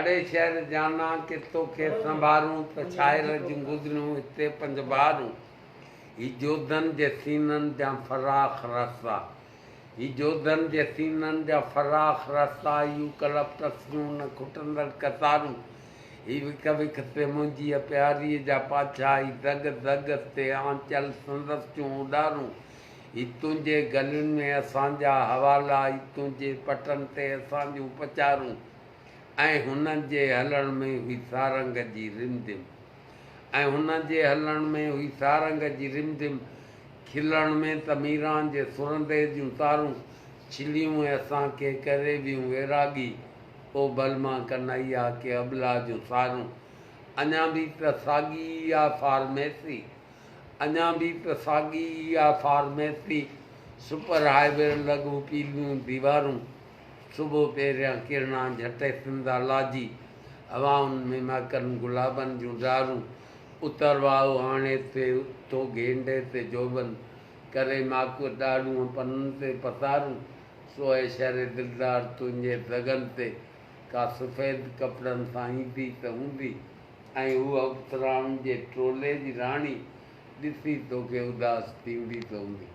اڙي شهر جانا ڪي توکي سنڀارون ته شاعر جون گذريون هتي پنج بهارون هي جوڌن جي سينن جا فراخ رستا هي جوڌن جي سينن جا فراخ رستا يوڪلپٽس جون نه کٽندڙ قطارون هي وک وک تي منهنجيء پياريء جا پاڇا هي دڳ دڳ تي آنچل سندس جون اڏارون هي تنهنجي گلين ۾ اسان جا حوالا هي تنهنجي پٽن تي اسان جون پچارون. ۽ هن جي هلڻ ۾ هئي سارنگ جي رمجھم ۽ هن جي هلڻ ۾ هئي سارنگ جي رمجھم کلڻ ۾ ته ميران جي سرندي جون تارون ڇليون ۽ اسان کي ڪري ويون ويراڳي او بلما ڪنهيا ڪي اٻلا جون سارون اڃا به ته ساڳي ئي آ فارميسي اڃا به ته ساڳي ئي آ فارميسي سپر هاء وي لڳ پيليون ديوارون صبح پهريان ڪرڻا جهٽي سندا لاجي، هوائن ۾ مهڪن گلابن جون ڊارون، اتر واء آڻي ٿو گينڊي تي جوڀن، ڪري ماڪ ڏاڙهونء پنن تي پسارون، سو اي شهر دلدار تنهنجي دڳن تي ڪا سفيد ڪپڙن سان ايندي ته هوندي ۽ هوء اپسرائن جي ٽولي جي راڻي ڏسي توکي اداس ٿيندي ته هوندي.